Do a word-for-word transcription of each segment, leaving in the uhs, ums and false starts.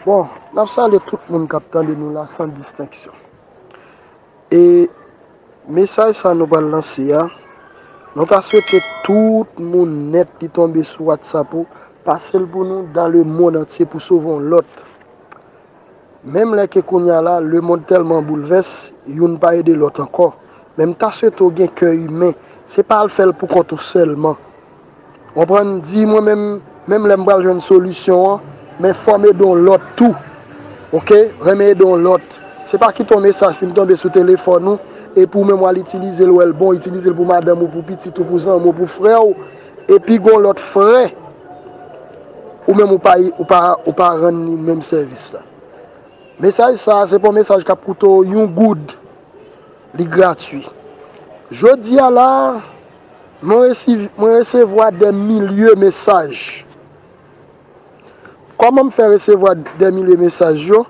Bon, n ap salye tout moun k ap tande nou la san distenksyon. E mesaj sa nou pral lanse a, nou ta swete tout moun nèt ki tonbe sou WhatsApp ou, pase l pou nou dans le monde entier pou sove yon lòt. Menm lè ke kounye a la, lemonn tèlman boulvès, youn pa ede lòt ankò. Men m ta swete w gen kè imen, se pa al fè l pou kont ou sèlman. Konprann, di mwen menm, menm lè m pral jwenn solisyon an, men fò m ede yon lòt tou. Oke? Renmen ede yon lòt. Se pa kite yon mesaj fin tonbe sou telefòn ou, epi ou menm w al itilize l, wè l bon, itilize l pou madanm ou, pou pitit ou, pou zanmi w, pou frè w, epi gen yon lòt frè, ou menm ou pa, ou pa, ou pa rann li menm sèvis la. Mesaj sa a, se pa yon mesaj k ap koute w yon goud. Li gratui. Jodi a la, mwen resi-, mwen resevwa dè milye mesaj. Kòman m fè resevwa dè milye mesaj yo?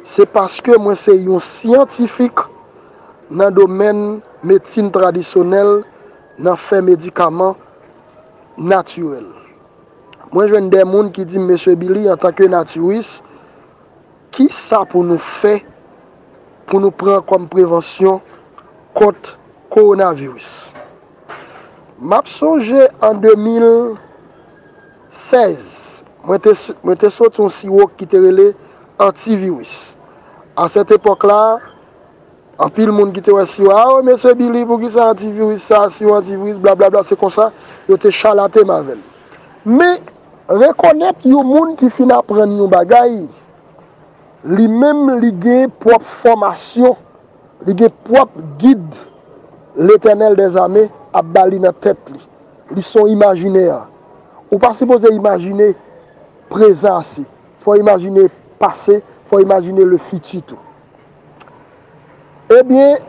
Se paske mwen se yon syantifik nan domèn medsin tradisyonèl, nan fè medikaman natirèl. Mwen jwenn dè moun ki di m, Mesye Billy, antanke natiris, kisa pou nou fè pou nou pran kòm prevansyon kont kowonaviris? M ap sonje an de mil sèz, mwen te, mwen te soti yon siwo ki te rele antiviris. A sèt epòk la, anpil moun ki te wè siwo a, "O, Mesye Billy, poukisa antiviris sa, siwo antiviris, blablabla," se konsa yo te chalate m avè l. Men, rekonèt yon moun ki fin aprann yon bagay, li menm li gen pwòp fòmasyon, li gen pwòp gid Letènèl dèzame ap ba li nan tèt li. Li se yon imajinè. Ou pa sipoze imajine prezan ase. Fò w imajine pase, fò w imajine le fiti tou. Ebyen,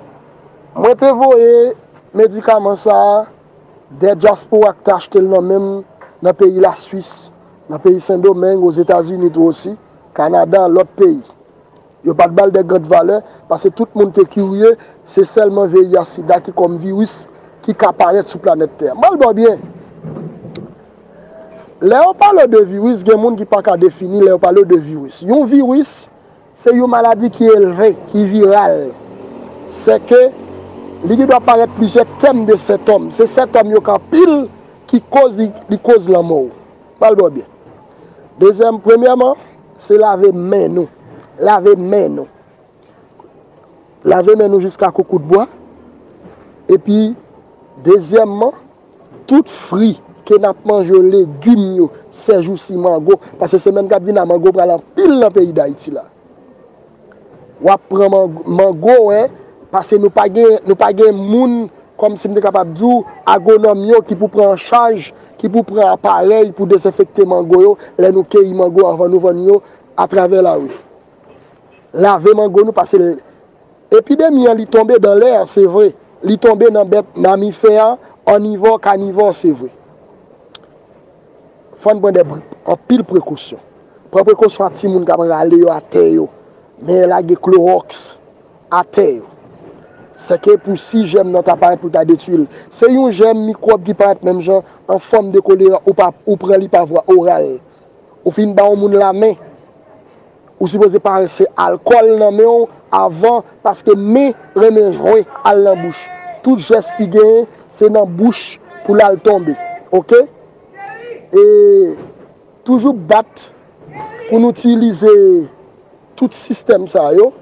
mwen te voye medikaman sa a dè dyaspora k te achte l nan men m nan peyi Laswis, nan peyi Sendomeng, Ozetazini tou osi, Kanada, lòt peyi. Yo pa t ba l dè grand valè, paske tout moun te kirye, se sèlman V I H sida ki kòm viris ki ka parèt sou planèt tè a. M al ba w byen. Lè yo pale de viris, gen moun ki pa ka defini lè yo pale de viris. Yon viris, se yon maladi ki elve, ki viral. Se ke li gen dwa parèt plizyè tèm de sentòm. Se sentòm yo k anpil ki koz li, li koz lanmò w. M al ba w byen. Dezyèm, premyèman, se lave men nou. Lave men nou. Lave men nou jiska koukout bwa. Epi, dezyèmman, tout fri ke n ap manje yo, legim yo, sèjousi mango, paske semèn k ap vin la, mango pral anpil nan peyi Dayiti la. W ap pran mango, mango, wè, paske nou pa gen, nou pa gen moun, kòmsi m te kapab di w, agwonòm yo ki pou pran an chaj, ki pou pran aparèy pou dezenfekte mango yo, lè nou keyi mango anvan nou vann yo atravè lari. Lave mango nou, paske epidemi an, li tonbe dan lè, se vre. Li tonbe nan bèt mamifè, anivò, kanivò, se vre. Fò n pran de pre-, anpil prekosyon. Pran prekosyon ak timoun k ap rale yo atè yo. Men lage klowòks atè yo. Se ke pou si jèm nan ta parèt pou ta detwi l. Se yon jèm mikwòb ki parèt menm jan an fòm de kolera, ou pa, ou pran li pa vwa oral. Ou fin ba yon moun lamen, ou sipoze pase alkòl nan men w avan, paske men renmen jwe al nan bouch. Tout jès ki genyen, se nan bouch pou l al tonbe. Oke? E toujou bat pou nou itilize tout sistèm sa yo.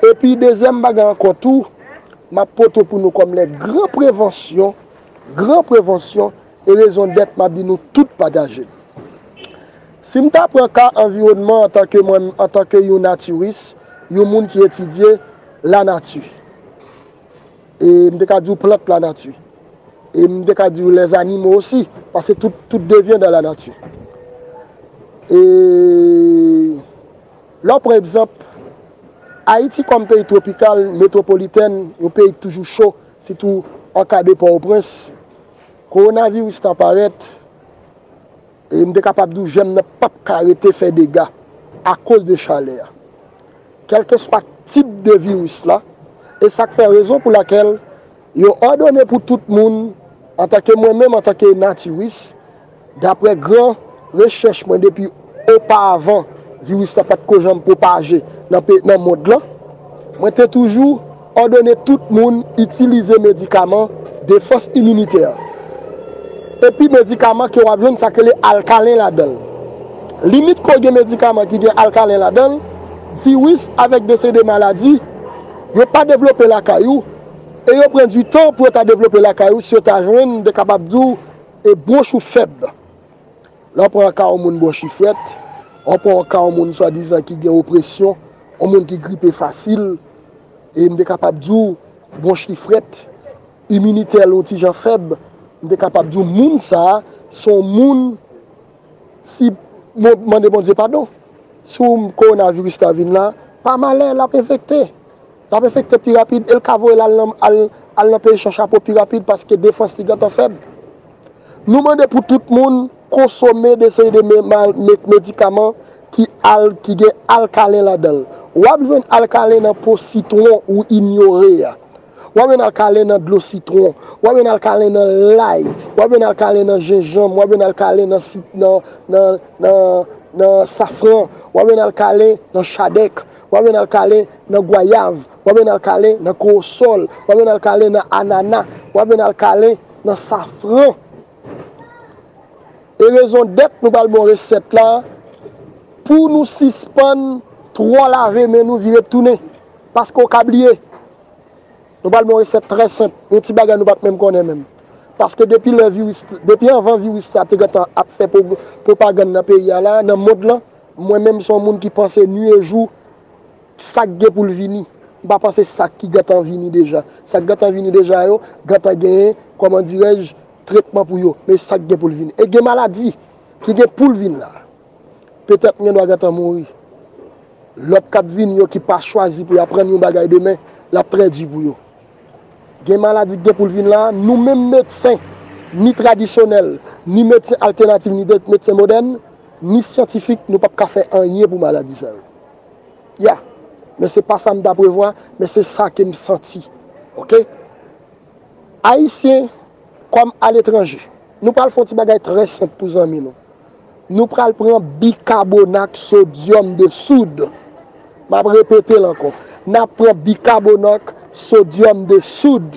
Epi dezyèm bagay ankò tou, m ap pote pou nou kòm lè gran prevansyon, gran prevansyon, e rezondèt, m ap di nou tout pataje l. Si m ta pran ka anviwònman antanke mwen, antanke yon natiris, yon moun ki etidye lanati, e m te ka di w plant lanati, e m te ka di w lèzanimo osi, paske tout, tout devyen dan lanati. E lè w pran egzanp, Ayiti kòm peyi twopikal, metwopolitèn, yon peyi ki toujou cho, sitou an ka de Pòtoprens, kowonaviris lan parèt, e m te kapab di w jèm nan p ap ka rete fè dega akoz de chalè a. Kèlkeswa tip de viris la, e sa k fè rezon pou lakèl yo òdone pou tout moun, antanke mwen menm, antanke natiris, daprè gran rechèch mwen depi oparavan, viris la pa t ko janm pwopaje nan pe, nan mond lan, mwen te toujou òdone tout moun itilize medikaman defans iminitè. Epi medikaman ke w ap jwenn sa k rele alkalen ladan l. Limit ke w gen medikaman ki gen alkalen ladan l, viris avèk de seri de maladi, yo pa devlope lakay ou, e yo pran du tan pou yo ta devlope lakay ou, si yo ta jwenn, m te kapab di w, e bwonch ou fèb. Lè w pran ka yon moun bwonch li frèt, w pran ka yon moun swadizan ki gen opresyon, yon moun ki gripe fasil, e m te kapab di w, bwonch li frèt, iminitè l yon ti jan fèb, m te kapab di w, moun sa a, se yon moun, si, bon, mande Bondye padon, si w kowonaviris la vin la, pa malè, l ap enfekte. L ap enfekte pi rapid, e l ka voye l al nan, al, al nan peyi chan chapo pi rapid, paske defans li gentan fèb. Nou mande pou tout moun konsome de seri de me-, mal-, me-, medikaman ki al-, ki gen alkalen ladan l. W ap jwenn alkalen nan po sitwon ou inyore a. W ap jwenn alkalen nan dlo sitwon. W ap jwenn alkalen nan lay. W ap jwenn alkalen nan jenjanm. W ap jwenn alkalen nan si-, nan, nan, nan, nan safran. W ap jwenn alkalen nan chadèk. W ap jwenn alkalen nan gwayav. W ap jwenn alkalen nan kowosòl. W ap jwenn alkalen nan anana. W ap jwenn alkalen nan safran. E rezon dèt nou pral bon resèt la, pou nou sispann twò lave men nou vire tounen. Paske w ka bliye. Nou pral bon resèt trè senp. Yon ti bagay nou pa t menm konnen menm. Paske depi lè viris, depi anvan viris la te gentan ap fè pro-, pwopagann nan peyi a la, nan mond lan, mwen menm se yon moun ki panse nwi e jou, sa k gen pou l vini. M pa panse sa ki gentan vini deja. Sa k gentan vini deja yo, gentan genyen, kòman dirèj, tretman pou yo. Men sa k gen pou l vini. E gen maladi ki gen pou l vin la. Petèt m gen dwa gentan mouri. Lòt k ap vini yo ki pa chwazi pou y aprann yon bagay demen, l ap trè di pou yo. Gen maladi k gen pou l vin la, nou menm medsen, ni tradisyonèl, ni medsen altènatif, ni de-, medsen modèn, ni syantifik, nou p ap ka fè anyen pou maladi sa yo. Ya. Men se pa sa m ta prevwa, men se sa ke m santi. Oke? Ayisyen, kòm aletranje, nou pral fè yon ti bagay trè senp pou zanmi nou. Nou pral pran bikabonak sodyòm de soud. M ap repete l ankò. N ap pran bikabonak sodyòm de soud.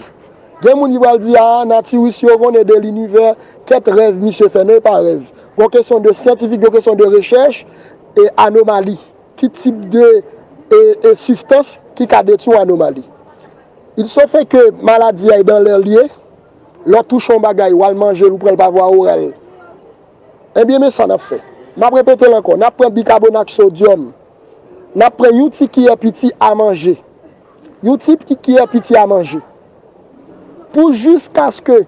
Gen moun ki pral di, a, natiris yo konnen de linivè, kèt rèv misye fè. Non, e pa rèv. Gon kesyon de syantifik, gon kesyon de rechèch e anomali. Ki tip de, e, e, sibstans ki ka detwi yon anomali. Il se fait que maladi a e dan lè l ye, lè w touche yon bagay, w al manje l, ou pran l pa vwa oral. Ebyen, men sa n ap fè. M ap repete l ankò, n ap pran bikabonak sodyòm, n ap pran yon ti kiyè piti a manje. Yon ti ki-, kiyè piti a manje. Pou jiskaske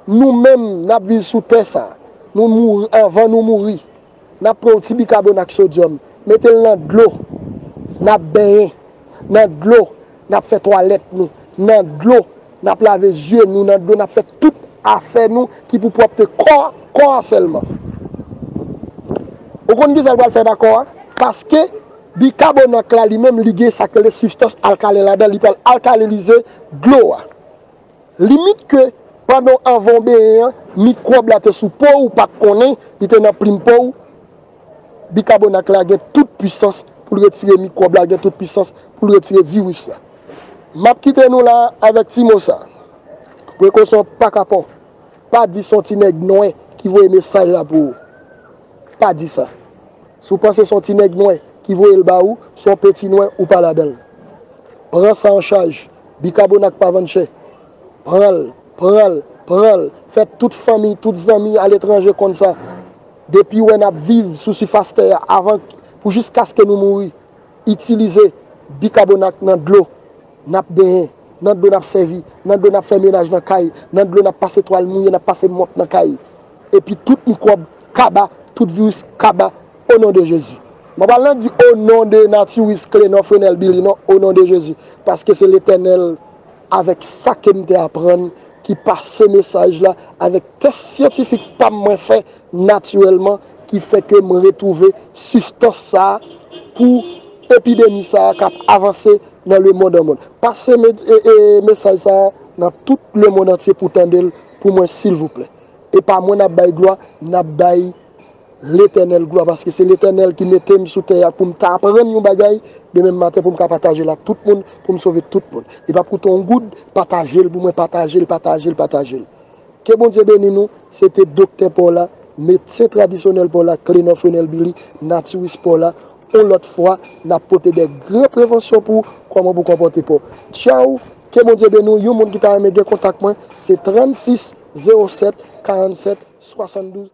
nou menm n ap viv sou tè sa, nou mouri, anvan nou mouri, n ap pran yon ti bikabonak sodyòm, mete l nan dlo, n ap benyen, nan dlo, n ap fè twalèt nou, nan dlo, n ap lave zye nou, nan dlo, n ap fè tout afè nou ki pou pwòpte kò, kò a sèlman. Ou konn kisa l pral fè nan kò a? Paske bikabonak la, li menm, li gen sa k rele sibstans alkalen ladan, li pral alkalinize dlo a. Limit ke pandan w anvan w benyen an, mikwòb la te sou po w, ou pa t konnen, li te nan plim po w, bikabonak la gen tout pwisans pou l retire mikwòb la, gen tout pwisans pou l retire viris la. M ap kite nou la avèk ti mo sa. Prekosyon pa kapon. Pa di se yon ti nèg nwè ki voye mesaj la pou ou. Pa di sa. Si w panse se yon ti nèg nwè ki voye l ba ou, se yon peti nwè, ou pa ladan l. Pran sa an chaj. Bikabonak pa vann chè. Pran l, pran l, pran l. Fè tout fanmi, tout zanmi aletranje konn sa. Depi w wè n ap viv sou sifas tè a, avan, pou jiskaske nou mouri, itilize bikabonak nan dlo n ap benyen, nan dlo n ap sèvi, nan dlo n ap fè menaj nan kay, nan dlo n ap pase twal mouye, n ap pase mòp nan kay. Epi tout mikwòb kaba, tout viris kaba, o non de Jezi. Mwen pa nan di o non de natiris Klenò Frenèl Bili non, o non de Jezi. Paske se Letènèl, avèk sa ke m te aprann, ki pase mesaj la avèk tès syantifik pa m mwen fè natirèlman, ki fè ke m retwouve sibstans sa a pou epidemi sa a k ap avanse nan lemonn an monn. Pase me-, e, e, mesaj sa a nan tout lemonn antye pou tande l pou mwen, silvouplè. E pa mwen n ap bay glwa, n ap bay Letènèl glwa, paske se Letènèl ki mete m sou tè a pou m ta aprann yon bagay, demen maten pou m ka pataje l ak tout moun, pou m sove tout moun. Li p ap koute yon goud, pataje l pou mwen, pataje l, pataje l, pataje l. Ke Bondye beni nou, se te doktè pa w la, medsen tradisyonèl pa w la, Clénon Frenel Billy, natiris pa w la. Yon lòt fwa, n ap pote de gran prevansyon pou w, kòman pou konpòte pa w. Tchaw, ke Bondye beni w. Yon moun ki ta renmen gen kontak mwen, se trannsis zewo sèt karannsèt swasanndouz